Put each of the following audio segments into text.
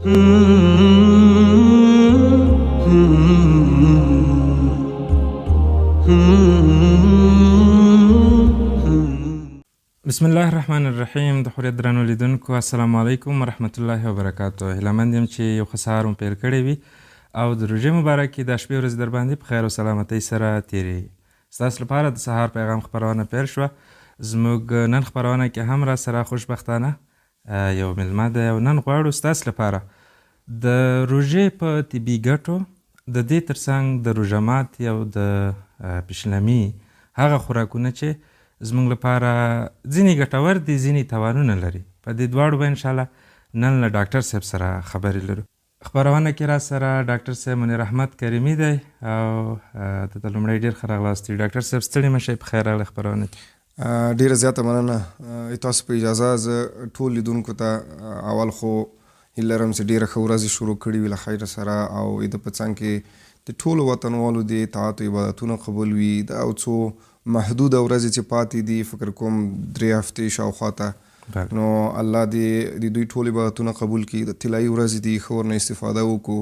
بسم الله الرحمن الرحیم د حریت درنو لیدونکو، السلام علیکم ورحمت الله وبرکاته. هیله مند یم چې یو ښه سهار مو پیل کړی وي او د روژې مبارکې دا شپې ورځې در باندې په خیر او سلامتۍ سره تېرې. ستاسو لپاره د سهار پیغام خپرونه پیل شوه. زموږ نن خپرونه کې هم را سره خوشبختانه یو مېلمه دی او نن غواړو ستاسو لپاره د روژې په طبي ګټو، د دې ترڅنګ د روژه ماتي او د پشلمي هغه خوراکونه چې زموږ لپاره ځینې ګټور دي، ځینې تاوانونه لري، په دې دواړو به انشاءالله نن له ډاکټر صاحب سره خبرې لرو. خپرونه کې راسره ډاکټر صاحب منیر احمد کریمي دی او ده ته لومړی ډېر ښه راغلاست وي. ډاکټر صاحب، ستړي مه شئ، په خیر راغلئ خپرونه کې. ډېره زیاته مننه. تاسو په اجازه زه ټول لیدونکو ته اول خو هیله لرم چې ډېره ښه ورځ یې شروع کړې وي له خیره سره، او د په څنګ کې د ټولو وطنوالو دې طاعت او عبادتونه قبول وي. دا یو څو محدوده ورځې چې پاتې دي، فکر کوم 3 هفتې شاوخوا ته، نو الله دې د دوی ټول عبادتونه قبول کړي. د طلایي ورځې دي، ښه ورنه استفاده وکړو،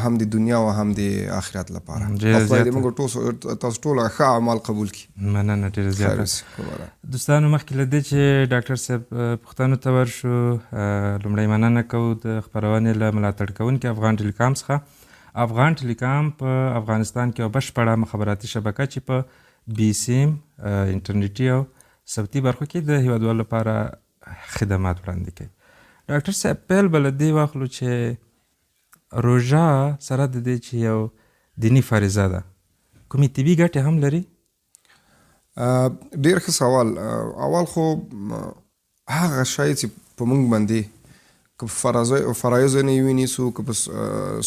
هم د دنیا او هم د آخرت لپاره، او خدای دې موږ ټول تاسو ټول ښه اعمال قبول کړي. مننه ډېره زیاته. دوستانو، مخکې له دې چې ډاکټر صاحب پوښتنو ته ورشو، لومړی مننه کوو د خپرونې له ملاتړ کوونکي افغان ټیلیکام څخه. افغان ټیلیکام په افغانستان کې یوه بشپړه مخابراتي شبکه چې په بیسیم، انټرنیټي او صوتي برخو کې د هیوادوالو لپاره خدمات وړاندې کوي. ډاکټر صاحب، پیل به له دې واخلو چې روژه سره د دې چې یو دیني فریضه ده، کومې طبي ګټې هم لري؟ ډیر ښه سوال. اول خو هغه شی چې په مونږ باندې که په فرایضو نه یې ونیسو، که په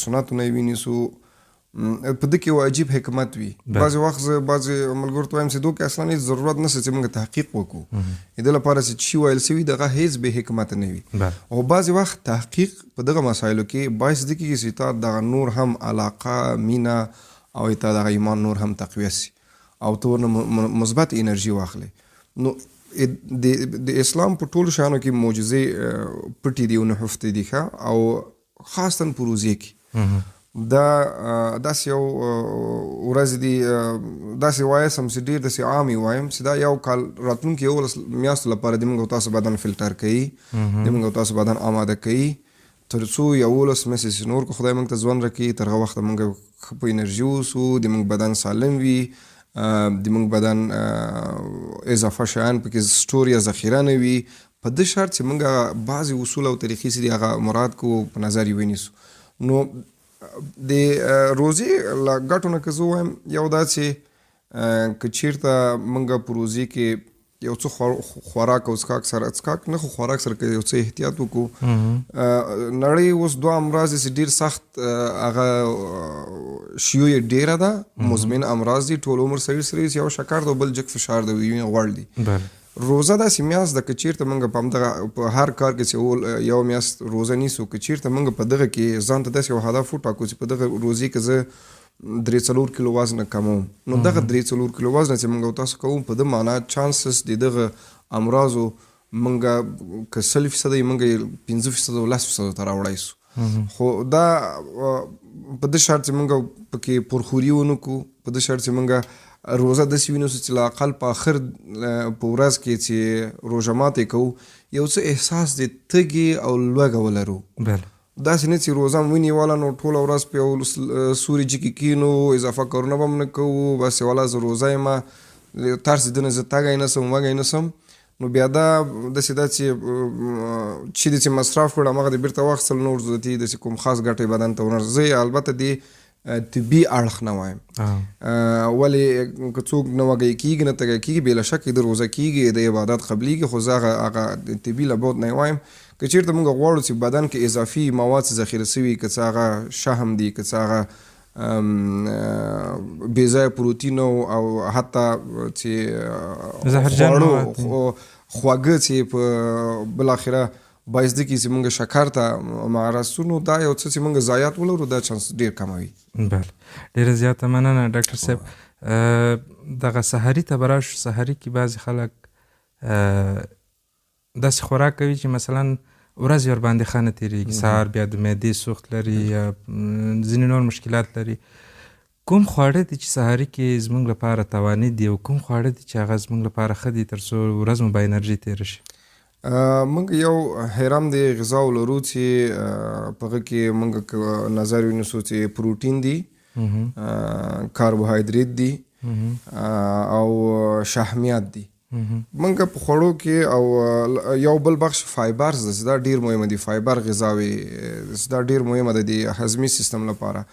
سنتو نه یې ونیسو، په ده کې یو عجیب حکمت وي. بعضې وخت زه بعضې ملګرو ته وایم چې دوی کې اصلا هېڅ ضرورت نشته چې موږ تحقیق وکړو، د دې لپاره چې چی ویل سوي دغه هېڅ بې حکمت نه وي. او بعضې وخت تحقیق په دغه مسایلو کې باعث د کېږي چې تا دغه نور هم علاقه، مینه او تا دغه ایمان نور هم تقویه سي او ته ورنه مثبت انرژي واخلې. نو د اسلام په ټولو شیانو کې معجزې پټې دي او نحفتې دي، ښه، او خاصتا په روزې کې. دا داسې یو ورځ دي، داسې وایم چې ډېر داسې عام یې وایم چې دا یو کال راتلونکي 11 میاشتو لپاره د موږ او تاسو بدن فلټر کوي، د موږ او تاسو بدن آماده کوي، تر څو 11 میاشتې نور که خدای موږ ته ژوند راکړي، تر هغه وخته موږ ښه په انرژي اوسو، د موږ بدن سالم وي، د موږ بدن اضافه شیان پکې store یا ذخیره نه وي، په دې شرط چې موږ بعضې اصول او طریقې چې دي هغه مراعات کوو، په نظر یې ونیسو. نو د روزې له ګټو نه که زه ووایم، یو دا چې که چیرته موږ په روزې کې یو څه خوراک او څښاک سره، څښاک نه خو خوراک سره که یو څه احتیاط وکړو، نړۍ اوس دوه امراض چې ډیر سخت هغه شیوع یې ډیره ده، مزمن امراض دي، ټول عمر سړي سره، یو شکر ده او بل جګ فشار ده، وینې غوړ دي. روزه داسې میاشت ده که چیرته موږ په همدغه په هر کار کې چې یو میاشت روزه نیسو، که چیرته موږ په دغه کې ځان ته داسې یو هدف وټاکو چې په دغه روزې کې زه 3-4 کیلو وزن کموم، نو دغه 3-4 کیلو وزن چې موږ تاسو کوو، په ده معنا chances د دغه امراضو موږ که 100 فیصده یې، موږ یې 5 فیصده او 10 فیصده ته راوړی سو، خو دا په دې شرط چې موږ پکې پرخوري ونه کړو، په دې شرط چې موږ روزه داسې ونیسو چې لاقل په اخر په ورځ کې چې روژه ماتې کوو، یو څه احساس د تږې او لوږه ولرو. داسې نه چې روزه مو ونیوله نو ټوله ورځ په یو سوري جي کې کینو، اضافه کارونه به هم نه کوو، بس والا زه روزه یم، ترس د نه زه تږی نه سم، وږی نه سم. نو بیا دا داسې ده چې دې چې مصرف کړ، هماغه دې بیرته واخیستل، نور ضرورتي داسې کوم خاص ګټه یې بدن ته ونه. زه یې البته دې طبي اړخ نه وایم، ولې که څوک نه وږی کېږي نه تږی کېږي، بې له شکه د روزه کېږي، د عبادت قبلېږي، خو زه هغه طبي له بعد نه وایم. که چېرته موږ غواړو چې بدن کې اضافي مواد چې ذخیره سوي، که څه هغه شحم دي، که څه هغه بې ځایه پروتین او حتی چې زهرجن خواړو مواد دي. خواږه چې په بالاخره باعث دي چې موږ شکر ته معرض سو، نو دا یو څه چې موږ ضایعات ولرو، دا چانس ډیر کموي. بله، ډیره زیاته مننه ډاکټر صاحب. دغه سحري ته به راشو. سحري کې بعضې خلک داسې خوراک کوي چې مثلا ورځ یې ورباندې ښه نه تېرېږي، سهار بیا د معدې سوخت لري یا ځینې نور مشکلات لري. کوم خواړه دي چې سهاري کې زموږ لپاره تواني دي او کوم خواړه دي چې هغه زموږ لپاره ښه دي تر څو ورځ مو با انرژي تېره شي؟ موږ یو هرم د غذاو لرو چې په هغه کې موږ نظر ونیسو چې پروټین دي، کاربوهایدریت دي او شحمیات دي. موږ په خوړو کې او یو بل بخش فایبرز ده چې دا ډیر مهمه دي، فایبر غذاوې چې دا ډیر مهمه ده د هضمي سیستم لپاره.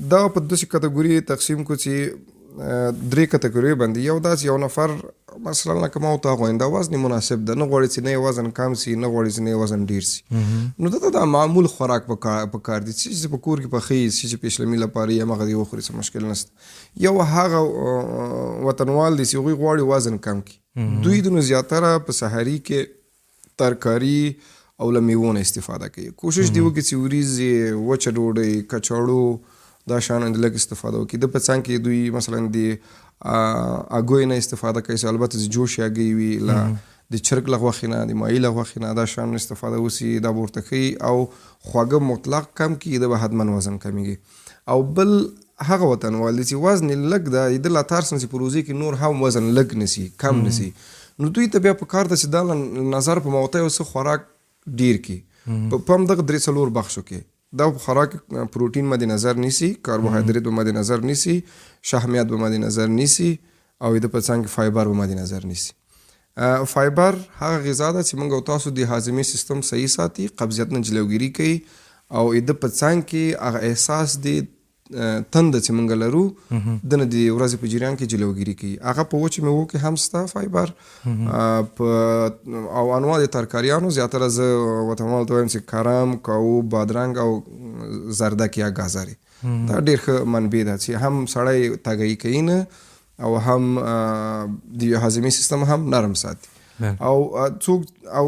دا په داسې کتګوري تقسیم کو چې درې کتګوري باندې، یو داسې یو نفر مثلا لکه ما او تا غواړي دا وزن یې مناسب ده، نه غواړي چې نه یې وزن کم سي، نه غواړي چې نه یې وزن ډیر سي، نو ده ته دا معمول خوراک په کار دي، څه چې په کور کې پخوي، څه چې پیشلمي لپاره یې هماغه دې وخوري، څه مشکل نشته. یو هغه وطنوال دي چې هغوی غواړي وزن کم کړي، دوی د نو زیاتره په سحري کې ترکاري او له میوو نه استفاده کوي. کوشش دې وکړي چې وریځې، وچه ډوډۍ، کچاړو دا شیانو د لږ استفاده وکړي. د په څنګ کې دوی مثلا د هګیو نه استفاده کوي، چې البته چې جوش هګۍ وي، له د چرګ له غوښې نه، د ماهي له غوښې نه دا شیانو استفاده وسي، دا به ورته ښه وي. او خواږه مطلق کم کړي، ده به حتما وزن کمیږي. او بل هغه وطنوال دي چې وزن یې لږ ده، د لا ترس نه چې په روزې کې نور هم وزن لږ نه سي، کم نه سي، نو دوی ته بیا په کار ده چې دا نظر په موته یو څه خوراک ډیر کړي په همدغه درې څلور بخشو کې. دا په خوراک پروټین مد نظر نیسي، کاربوهایدریت به مد نظر نیسي، شحمیات به مد نظر نیسي او د په څنګ کې فایبر به مد نظر نیسي. فایبر هغه غذا ده چې موږ او تاسو د هاضمې سیستم صحیح ساتي، قبضیت نه جلوګیري کوي او د په څنګ کې هغه احساس دی تنده چې موږ لرو دنه د ورځې په جریان کې جلوګیري کوي. هغه په وچو میوو کې هم سته فایبر په او انواع د ترکاریانو زیاتره زه وطنوالو ته وایم چې کرم، کاهو، بادرنګ او زردک یا ګازرې دا ډېر ښه منبع ده چې هم سړی تږی کوي نه او هم د هاضمې سیستم هم نرم ساتي. او څوک او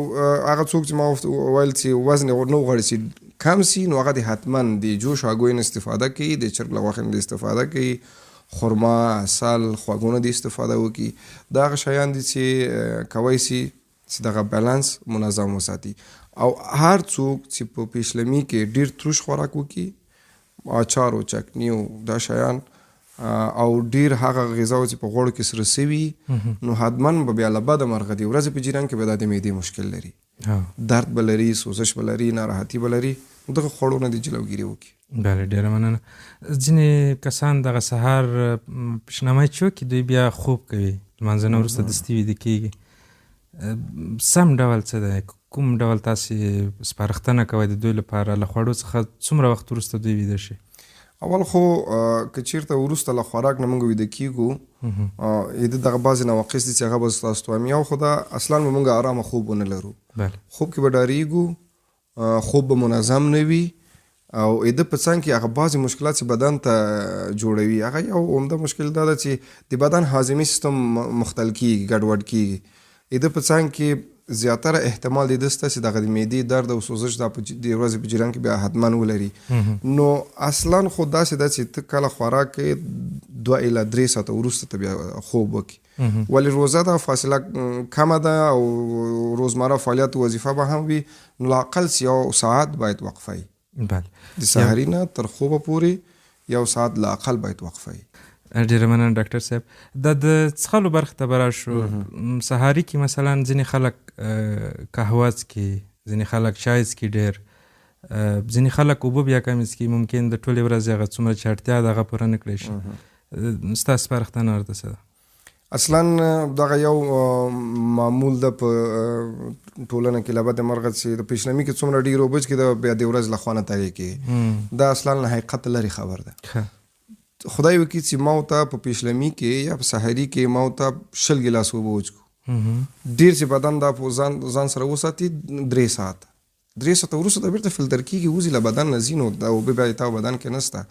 هغه څوک چې ما ویل چې وزن یې نه غواړي چې کم سي، نو هغه د حتما د جوش هګیو نه استفاده کوي، د چرګ له غوښې نه استفاده کوي، خرما، عسل، خوږو نه د استفاده وکړي. دا هغه شیان دي چې کوی سي چې دغه بیلانس منظم وساتي. او هر څوک چې په پیشلمي کې ډېر تروش خوراک وکړي، اچار او چکني او دا شیان او ډېر هغه غذاو چې په غوړو کې سره سوي، نو حتما به بیا له بده مرغه د ورځې په جریان کې به دا د معدې مشکل لري، درد به لري، سوزش به لري، ناراحتي به لري. دغه خوړو نه د جلوګیري وکړي. بله، ډېره مننه. ځینې کسان دغه سهار پیشنامه چې وکړي دوی بیا خوب کوي، لمانځه نه وروسته دستي ویده کېږي. سم ډول څه دی؟ کوم ډول تاسې سپارښتنه کوئ د دوی لپاره؟ له خوړو څخه څومره وخت وروسته دوی ویده شي؟ اول خو که چیرته وروسته له خوراک نه موږ ویده کېږو، د دغه بعضې نواقص دي چې هغه به زه تاسو ته وایم. یو خو دا اصلا به موږ ارامه خوب ونه لرو، خوب کې به ډارېږو، خوب به منظم نه وي او د په څنګ کې هغه بعضې مشکلات چې بدن ته جوړوي. هغه یو عمده مشکل دا ده چې د بدن هاضمي سیستم مختل کېږي، ګډوډ کېږي. د په څنګ کې زیاتره احتمال دی دسته چې دغه د معدې درد او سوزش دا په د ورځې په جریان کې بیا حتما ولري. نو اصلا خو داسې ده چې ته کله خوراک کوې 2 الی 3 ساعته وروسته ته بیا خوب وکړې. ولې روزه ده، فاصله کمه ده او روزمره فعالیت وظیفه به هم وي، نو لااقل یو ساعت باید وقفه وي. د سحري نه تر خوبه پورې یو ساعت لااقل باید وقفه وي. ډېره مننه ډاکټر صاحب. دا د څښلو برخې ته به راشو. سهاري کې مثلا ځینې خلک قهوه څکي، ځینې خلک چای څکي ډېر، ځینې خلک اوبه بیا کمې څکي، ممکن د ټولې ورځې هغه څومره چې اړتیا ده هغه پوره نه کړی شي. ستا سپارښتنه ورته څه ده؟ اصلا دغه یو معمول ده په ټولنه کې له بده مرغه چې د پیشلمي کې څومره ډېر اوبه څکي دا بیا د ورځې له خوا نه تږی کېږي. دا اصلا له حقیقت لرې خبر ده. خدای وکړي چې ما ته په پیشلمي کې یا په سحري کې ما ته 20 ګیلاس اوبه وڅکو، ډېر چې بدن دا په ځان سره وساتي 3 ساعته، 3 ساعته وروسته دا بېرته فلتر کېږي، وځي له بدن نه ځي، نو دا اوبه بیا تا بدن کې نشته،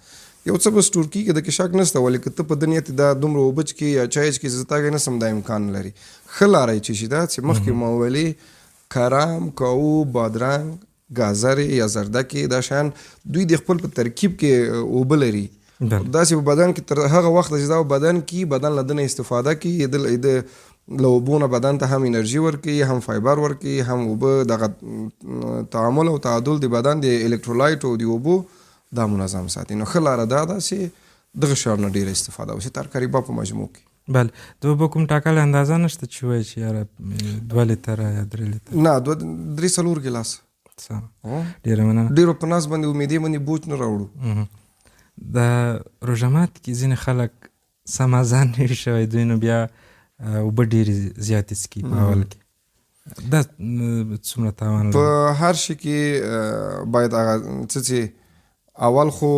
یو څه به سټور کېږي، د کې شک نشته. ولې که ته په ده نیت دا دومره اوبه څکې یا چای څکې زه تږی نه سم، دا امکان لري. ښه لاره یې چې شي دا چې مخکې ما ویلې کرم، کاهو، بادرنګ، ګازرې یا زردکې، دا شیان دوی د خپل په ترکیب کې اوبه لري. داسې په بدن کې تر هغه وخته چې دا بدن کې بدن له ده نه استفاده کوي، د له اوبو نه بدن ته هم انرژي ورکوي، هم فایبر ورکوي، هم اوبه دغه تعامل او تعادل د بدن د الکترولایټ او د اوبو دا منظم ساتي. نو ښه لاره دا ده چې دغه شیانو نه ډېره استفاده وشي، ترکاري به په مجموع کې. بله، د اوبو کوم ټاکلې اندازه نشته چې وایي چې یاره 2 لیتره یا 3 لیتره؟ نه، 2 3 4 ګیلاس. سم، ډېره مننه. ډېرو په نس باندې معدې باندې بوج نه راوړو. د روژه مات کې ځینې خلک سم اذان نه وي شوی، دوی نو بیا اوبه ډېرې زیاتې څکي په اول کې، دا څومره تاوان لري؟ په هر شي کې باید هغه څه چې اول خو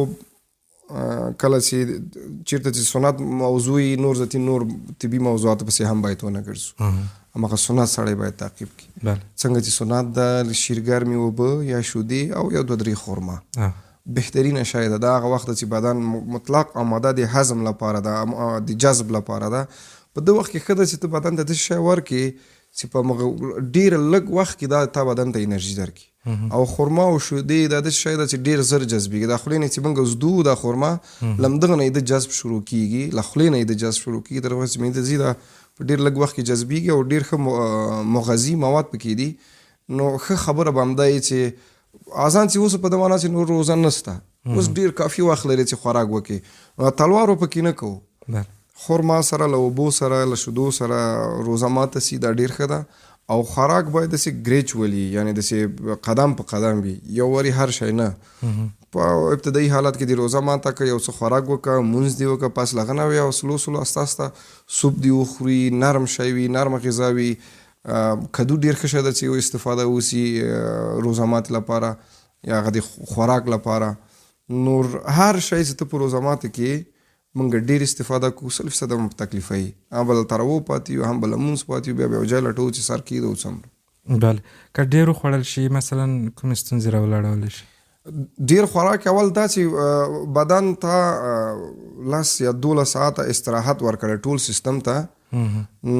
کله چې چېرته چې سنت موضوع وي، نور ذاتي نور طبي موضوعاتو پسې هم باید ونه ګرځو، هماغه سنت سړی باید تعقیب کړي. څنګه چې سنت ده، شیرګرمې اوبه یا شودې او یو 2 3 خرما بهترینه شی ده. دا هغه وخت ده چې بدن مطلق آماده د هضم لپاره ده، د جذب لپاره ده. په ده وخت کې ښه ده چې ته بدن ته داسې شی ورکړې چې په همغه ډېر لږ وخت کې دا تا بدن ته انرژي درکړي. او خرما او شودې دا داسې شی ده چې ډېر زر جذبېږي. دا خولې نه چې موږ ږدو دا خرما، له همدغه نه یې د جذب شروع کېږي، له خولې نه یې د جذب شروع کېږي، تر هغه چې معدې ته ځي دا په ډېر لږ وخت کې جذبېږي او ډېر ښه مغذي مواد پکې دي. نو ښه خبره به همدا یې چې اذان چې اوس په ده معنا چې نور روزه نشته، اوس ډېر کافي وخت لري چې خوراک وکړي، نو تلوار پکې نه کوو. خرما سره له اوبو سره له شودو سره روزه ماته سي، دا ډېر ښه ده. او خوراک باید داسې ګریجولی، یعنې داسې قدم په قدم وي، یو واري هر شی نه. په ابتدایي حالت کې د روزه ماته که یو څه خوراک وکړه، مونځ دې وکړه، پس له هغه نه بیا سلو سلو استه استه سوپ دې وخوري، نرم شی وي، نرمه غذا وي. کدو ډېر ښه شی ده چې یو استفاده وسي روزه ماتې لپاره یا هغه د خوراک لپاره. نور هر شی چې ته په روزه ماتې کې مونږ ډېر استفاده کوو، 100% به مو په تکلیفه یي، هم به له تروو پاتې یو، هم به له مونځ پاتې یو، بیا به یو ځای لټوو چې سر کېږدو او څملو. بله، که ډېر وخوړل شي مثلا کومې ستونزې راولاړولی شي؟ ډېر خوراک اول دا چې بدن ته 10 یا 12 ساعته استراحت ورکړی ټول سیستم ته.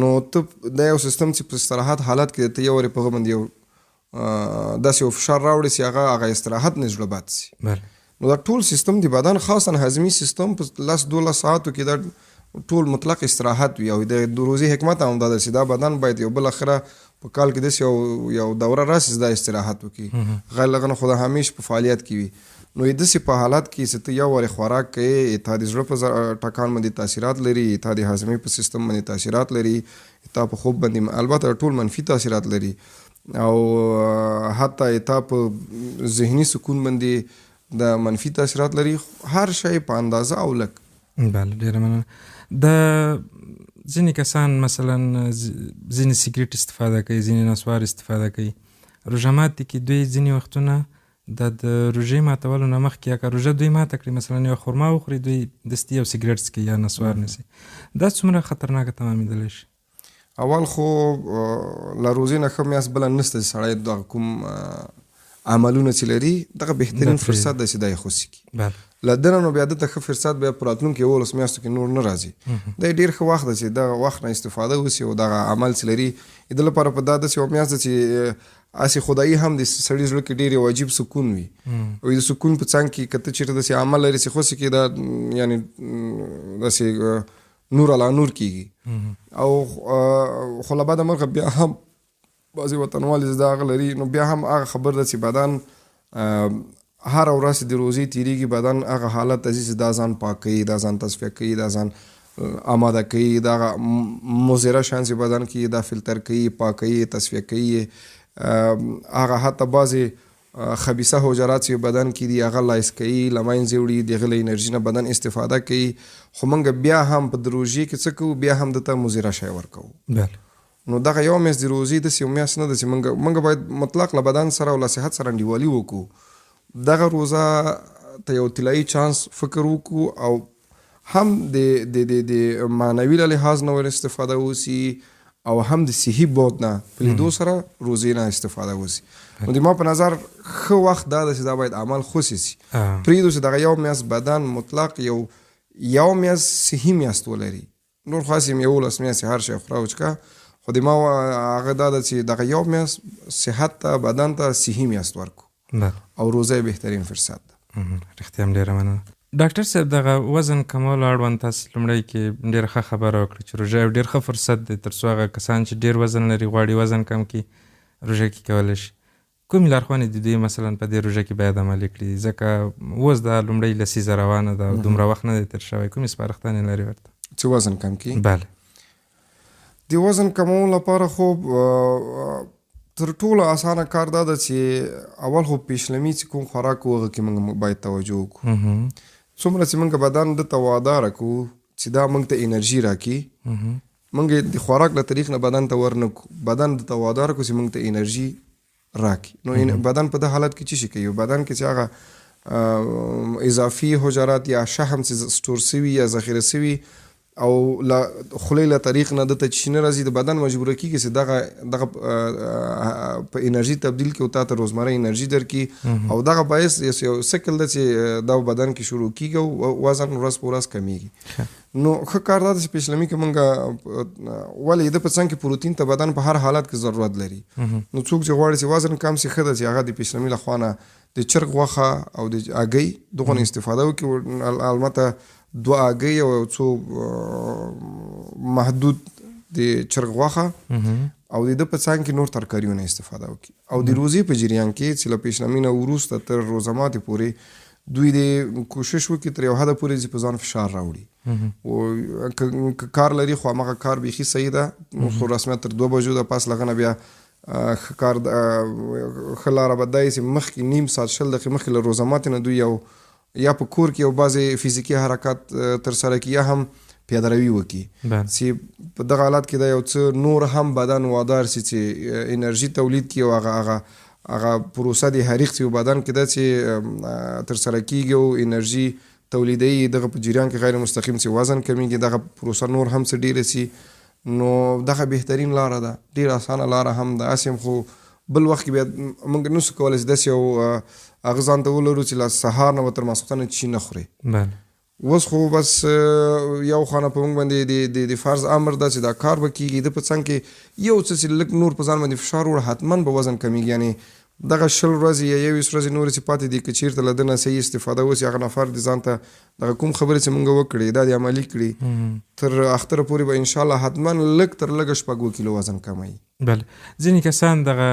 نو ته دا یو سیستم چې په استراحت حالت کې ته یو وارې په هغه باندې یو داسې یو فشار راوړي چې هغه استراحت نه زړه بد شي. نو دا ټول سیستم د بدن خاصا هضمي سیستم په 10 12 ساعتو کې دا ټول مطلق استراحت وي. او د روزې حکمت هم دا ده چې دا بدن باید یو بل اخره په کال کې داسې یو دوره راشي چې دا استراحت وکړي، غیر له هغه نه خو دا همیش په فعالیت کې وي. نو یې داسې په حالت کې چې ته یو وارې خوراک کوې، تا د زړه په ټکان باندې تاثیرات لري، تا د هضمې په سیستم باندې تاثیرات لري، تا په خوب باندې البته ټول منفي تاثیرات لري، او حتی تا په ذهني سکون باندې د منفي تاثیرات لري. هر شی په اندازه او لږ. بله، ډېره مننه. د ځینې کسان مثلا ځینې سګریټ استفاده کوي، ځینې نسوار استفاده کوي، روژه ماتې کې دوی ځینې وختونه د روژې ماتولو نه مخکې یا که روژه دوی ماته کړي، مثلا یوه خرما وخوري، دوی دستي یو سګریټ څکي یا نسوار نیسي، دا څومره خطرناکه تمامېدلی شي؟ اول خو له روزې نه ښه میاشت بله نشته چې سړی دغه کوم عملونه چې لري دغه بهترین فرصت دی چې دا یې خوسي کړي. له دنه نو بیا ده ته ښه فرصت بیا په راتلونکي 11 میاشتو کې نور نه راځي. دا یې ډېر ښه وخت دی چې دغه وخت نه استفاده وسي او دغه عمل چې لري د ده لپاره په دا داسې یوه میاشت ده چې هسې خدایي هم د سړي زړه کې ډېر یو عجیب سکون وي، او د سکون په څنګ کې که ته چېرته داسې عمل لرې چې خوسي کې دا یعنې داسې نور علی نور کېږي. او خو له بده مرغه بیا هم بعضې وطنوال چې دا هغه لري، نو بیا هم هغه خبر ده چې بدن هره ورځ چې د روزې تېرېږي بدن هغه حالت ته ځي چې دا ځان پاکوي، دا ځان تصفیه کوي، دا ځان آماده کوي، دا هغه مضره شیان چې بدن کې دا فلتر کوي، پاکوي، تصفیه کوي. هغه حتی بعضې خبیثه حجرات چې بدن کې دي هغه لایس کوي، له منځه وړي، د هغه له انرژي نه بدن استفاده کوي. خو موږ بیا هم په د روژې کې څه کوو، بیا هم ده ته مضره شی ورکوو. نو دغه یو میاشت د روزې داسې یو میاشت نه ده چې موږ باید مطلق له بدن سره او له صحت سره انډیوالي وکړو. دغه روزه ته یو طلایي چانس فکر وکړو او هم د د د د معنوي له لحاظ نه ور استفاده وسي او هم د صحي بعد نه په لیدو سره روزې نه استفاده وسي. نو د ما په نظر ښه وخت دا ده چې دا باید عمل خوسي سي، پرېږدو چې دغه یو میاشت بدن مطلق یو میاشت صحي میاشت ولري، نور خو هسې هم 11 میاشتې هر شی خوره وچکه، خو د ما هغه دا ده چې دغه یو میاشت صحت ته بدن ته صحي میاشت ورکړو او روزه یې بهترین فرصت ده. رښتیا هم ډېره مننه. ډاکټر صاحب، دغه وزن کمولو اړوند تاسو لومړی کې ډېره ښه خبره وکړه چې روژه یو ډېر ښه فرصت دی تر څو هغه کسان چې ډېر وزن لري غواړي وزن کم کړي روژه کې کولی شي. کومې لارښوونې د دوی مثلا په دې روژه کې باید عملي کړي، ځکه اوس دا لومړۍ لسیزه روانه ده او دومره وخت نه دی تېر شوی، کومې سپارښتنې لري ورته چې وزن کم کړي؟ بله. د وزن کمولو لپاره خو تر ټولو اسانه کار دا ده چې اول خو پیشلمي چې کوم خوراک وو هغه کې موږ باید توجه وکړو. څومره چې موږ بدن ده ته واداره کړو چې دا موږ ته انرژي راکړي، موږ د خوراک له طریق نه بدن ته ورنه کړو، بدن ده ته واداره کړو چې موږ ته انرژي راکړي. نو بدن په ده حالت کې څه شي کوي؟ بدن کې چې هغه اضافي حجرات یا شحم چې سټور سوي یا ذخیره سوي او له خولې له طریق نه ده ته چې نه راځي، د بدن مجبوره کېږي چې دغه دغه په انرژي تبدیل کړي او تا ته روزمره انرژي درکړي، او دغه باعث یو سکل ده چې دا بدن کې شروع کېږي او وزن ورځ په ورځ کمیږي. نو ښه کار دا ده چې پیشلمي کې مونږ ولې د په څنګ کې پروتین ته بدن په هر حالت کې ضرورت لري. نو څوک چې غواړي چې وزن کم شي، ښه ده چې هغه د پیشلمي له خوا نه د چرګ غوښه او د هګۍ دغو نه استفاده وکړي. البته دوه هګۍ او یو څو محدود د چرګ غوښه او د ده په څنګ کې نور ترکاریونه استفاده وکړي. او د روزې په جریان کې چې له پیشلمي نه وروسته تر روزه ماتې پورې دوی دې کوشش وکړي تر یو حده پورې چې په ځان فشار راوړي. که کار لري خو هماغه کار بیخي صحیح ده، خو رسمیت تر 2 بجو ده، پس له هغه نه بیا ښه کار ښه لاره به دا وي چې مخکې نیم ساعت 20 دقیقې مخکې له روزه ماتې نه دوی یو یا په کور کې یو بعضې فزیکي حرکت ترسره کړي یا هم پیاده روي وکړي، چې په دغه حالت کې دا یو څه نور هم بدن وادار شي چې انرژي تولید کړي او هغه هغه هغه پروسه د حریق چې په بدن کې ده چې ترسره کېږي او انرژي تولیدوي، دغه په جریان کې غیر مستقیم چې وزن کمیږي دغه پروسه نور هم څه ډېره شي. نو دغه بهترین لاره ده، ډېره اسانه لاره هم ده. هسې هم خو بل وخت کې بیا موږ نه شو کولی چې داسې یو هغه ځان ته ولرو چې له سهار نه به تر ماسخوتنه چی نه خورې. اوس خو بس یو خانه په موږ باندې د فرض امر ده چې دا کار به کېږي. ده په څنګ کې یو څه چې لږ نور په ځان باندې فشار وړ حتما به وزن کمیږي. یعنې دغه 20 ورځې یا 21 ورځې نورې چې پاتې دي، که چیرته له ده نه صحیح استفاده وشي، هغه نفر د ځان ته دغه کوم خبرې چې موږ وکړې دا دې عملي کړي، تر اختره پورې به انشاءالله حتما لږ تر لږه 6 کیلو وزن کموي. بله، ځینې کسان دغه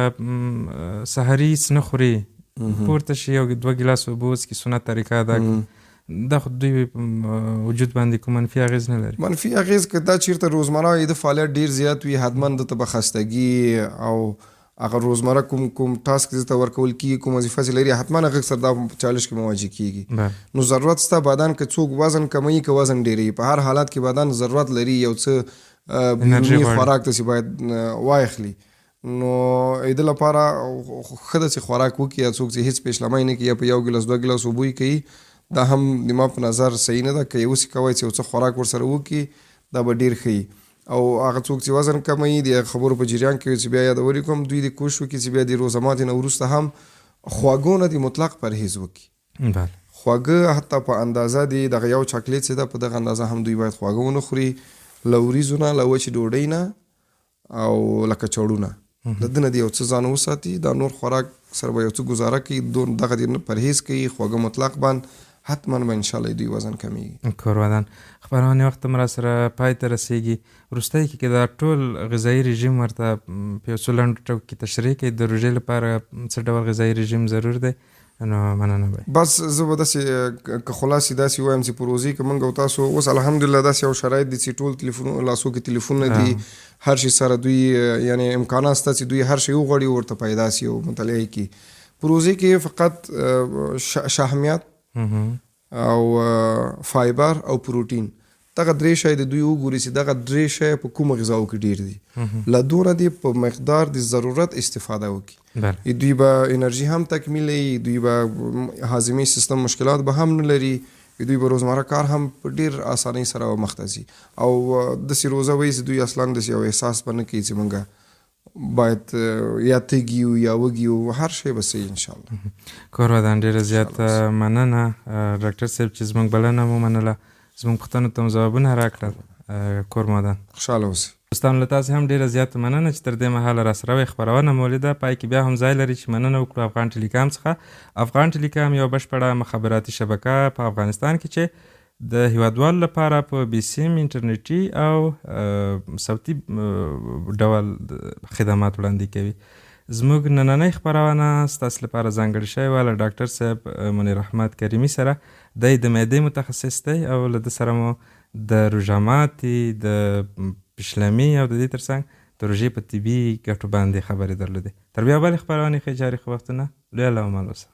سحري هېڅ نه خوري، پورته شي یو 2 ګیلاس اوبه وڅښي، سنت طریقه ادا کړي، دا خو دوی وجود باندې کوم منفي اغېز نه لري؟ منفي اغېز که دا چیرته روزمره یې د فعالیت ډېر زیات وي، حتما ده ته به خستګي او هغه روزمره کوم کوم ټاسک چې ته ورکول کېږي، کوم وظیفه چې لري، حتما هغه سره دا په چالش کې مواجه کېږي. نو ضرورت سته بدن که څوک وزن کموي که وزن ډېروي، په هر حالت کې بدن ضرورت لري یو څه بیروني خوراک ته چې باید واخلي. نو د لپاره ښه ده چې خوراک وکړي، یا څوک چې هېڅ پیشلمۍ نه کوي یا په 1 ګیلاس 2 ګیلاس اوبه یې کوي، دا هم د ما په نظر صحیح نه ده. که یې وسي کوی چې یو څه خوراک ورسره وکړي دا به ډېر ښه وي. او هغه څوک چې وزن کموي د خبرو په جریان کې چې بیا یادونې کوم، دوی دې کوشش وکړي چې بیا د روزه ماتې نه وروسته هم خواږو نه دې مطلق پرهیز وکړي. خواږه حتی په اندازه دې دغه یو چاکلیټ چې ده په دغه اندازه هم دوی باید خواږه ونه خوري، له وریځو نه، له وچې ډوډۍ نه او له کچاړو نه، له ده نه دې یو څه ځان وساتي. دا نور خوراک سره به یو څه ګزاره کوي، دغه دې پرهیز کوي، خواږه مطلق بند، حتما به انشاءالله دوی وزن کمیږي. کور ودان. خپرونې وخت هم راسره پای ته رسېږي. وروستی کې که دا ټول غذایي رژیم ورته په یو څو لنډو ټکو کې تشریح کړئ، د روژې لپاره څه ډول غذایي رژیم ضرور دی، نو مننه به. بس زه به داسې که خلاص داسې ووایم چې په روزې کې موږ او تاسو اوس الحمدلله داسې یو شرایط دي چې ټول تلیفونو لاسو کې تلیفونونه دي، هر شي سره دوی یعنې امکانات شته چې دوی هر شی وغواړي ورته پیدا شي او مطالعه یې کړي. په روزې کې فقط شحمیات او فایبر او پروتین، دغه درې شی د دوی وګوري چې دغه درې شی په کومو غذاو کې ډېر دي، له دونه دې په مقدار د ضرورت استفاده وکړي. دوی به انرژي هم تکمیلوي، دوی به هاضمې سیستم مشکلات به هم نه لري، دوی به روزمره کار هم په ډېر اسانۍ سره مخته ځي. او داسې روزه وایي چې دوی اصلا داسې یو احساس به نه کوي چې موږ باید یا تږي یو یا وږي یو، هر شی به صحیح انشاءالله. کور ودان. ډېره زیاته مننه ډاکټر صاحب چې زموږ بلنه مو منله، زموږ پوښتنو ته مو ځوابونه راکړل. کور مو ودان. خوشحاله اوسئ. دوستانو، له تاسو هم ډیره زیاته مننه چې تر دې مهاله راسره وئ. خپرونه مو ولیده. پای کې بیا هم ځای لري چې مننه وکړو افغان ټیلیکام څخه. افغان ټیلیکام یو بشپړه مخابراتي شبکه په افغانستان کې چې د هیوادوالو لپاره په بیسیم، انټرنیټي او صوتي ډول خدمات وړاندې کوي. زموږ نننۍ خپرونه ستاسو لپاره ځانګړې شوې وه له ډاکټر صاحب منیر احمد کریمي سره. دی د معدې متخصص دی او له ده سره مو د روژه ماتي، د پشلمي او د دې ترڅنګ د روژې په طبي ګټو باندې خبرې درلودې. تر بیا بلې خپرونې، ښې چارې، ښه وختونه، لوی الله مو مل اوسه.